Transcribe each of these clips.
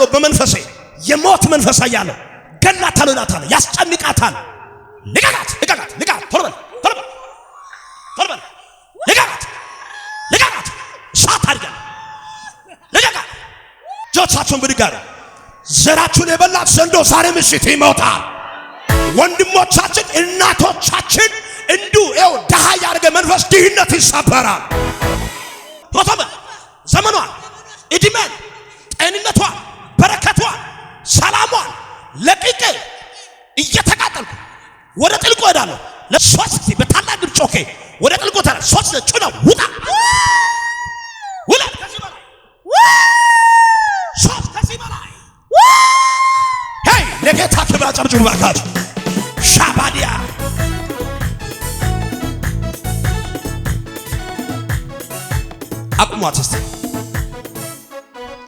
አያለሁ፣ በመንፈሴ የሞት መንፈስ አያለሁ። ገላታለሁ ይላታል፣ ያስጨንቃታል። ልቀቃት፣ ልቀቃት፣ ልቀቃት! ቶሎ በል፣ ቶሎ በል፣ ቶሎ በል! ልቀቃት፣ ልቀቃት! እሳት አድርገን ልቀቃት! እጆቻችሁን ብድግ አድርጉ። ዘራችሁን የበላት ዘንዶ ዛሬ ምሽት ይሞታል። ወንድሞቻችን እናቶቻችን እንዲሁ ይኸው ድሃ ያደረገ መንፈስ ድህነት ይሰበራል። ሮቶመ ዘመኗን፣ እድሜን፣ ጤንነቷን፣ በረከቷን፣ ሰላሟን ለቅቄ እየተቃጠልኩ ወደ ጥልቁ እሄዳለሁ። ለሶስት ጊዜ በታላቅ ድምፅ ጮኬ ወደ ጥልቁ ተራ ሶስት ጊዜ ጩኸ ውጣ፣ ሁለት ከዚህ በላይ፣ ሶስት ከዚህ በላይ። Hey፣ ለጌታ ክብር አጨብጭቡ እባካችሁ። ሻባዲያ አቁሟት እስቲ።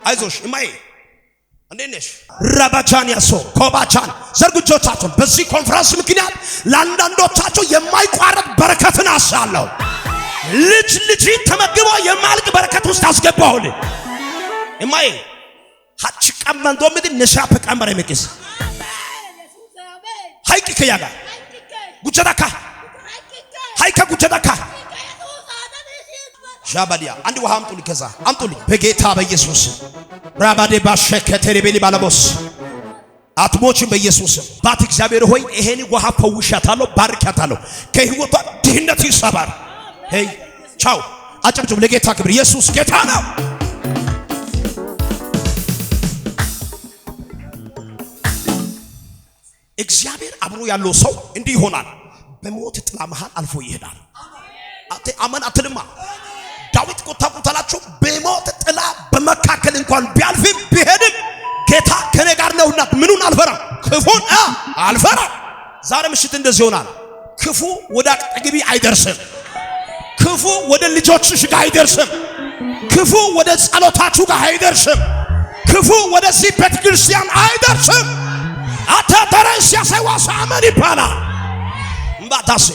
አይዞሽ እማዬ፣ እንዴት ነሽ? ረባቻን ያሶ ኮባቻን ዘርጉ እጆቻችሁን። በዚህ ኮንፈረንስ ምክንያት ለአንዳንዶቻችሁ የማይቋረጥ በረከትን አሳለሁ። ልጅ ልጅ ተመግቦ የማያልቅ በረከት ውስጥ አስገባሁልህ። እማዬ፣ ሀች ቀመን ዶምድ ንሻፕ ቀንበር የሚቅስ ሀይቅ ከያጋ ጉጀዳካ ሀይከ ጉጀዳካ ዣባዲያ አንድ ውሃ አምጡልኝ፣ ከዛ አምጡልኝ። በጌታ በኢየሱስ ራባዴ ባሸከቴሬቤሊ ባለቦስ አትሞችም በኢየሱስ ባት እግዚአብሔር ሆይ ይሄን ውሃ ፈውሻታለሁ፣ ባርኪያታለሁ። ከህይወቷ ድህነት ይሰባር። Hey፣ ቻው። አጨብጭቡ ለጌታ ክብር። ኢየሱስ ጌታ ነው። እግዚአብሔር አብሮ ያለው ሰው እንዲህ ይሆናል። በሞት ጥላ መሃል አልፎ ይሄዳል። አመን አትልማ። ዳዊት እኮ ታውቁታላችሁ። በሞት ጥላ በመካከል እንኳን ቢያልፍም ቢሄድም ጌታ ከኔ ጋር ነውና ምኑን አልፈራም፣ ክፉን አልፈራም። ዛሬ ምሽት እንደዚህ ይሆናል። ክፉ ወደ አጠገቢ አይደርስም። ክፉ ወደ ልጆችሽ ጋር አይደርስም። ክፉ ወደ ጸሎታችሁ ጋር አይደርስም። ክፉ ወደዚህ ቤተ ክርስቲያን አይደርስም። አተተረን ሲያሳይዋስ አመን ይባላል። እምባታሴ።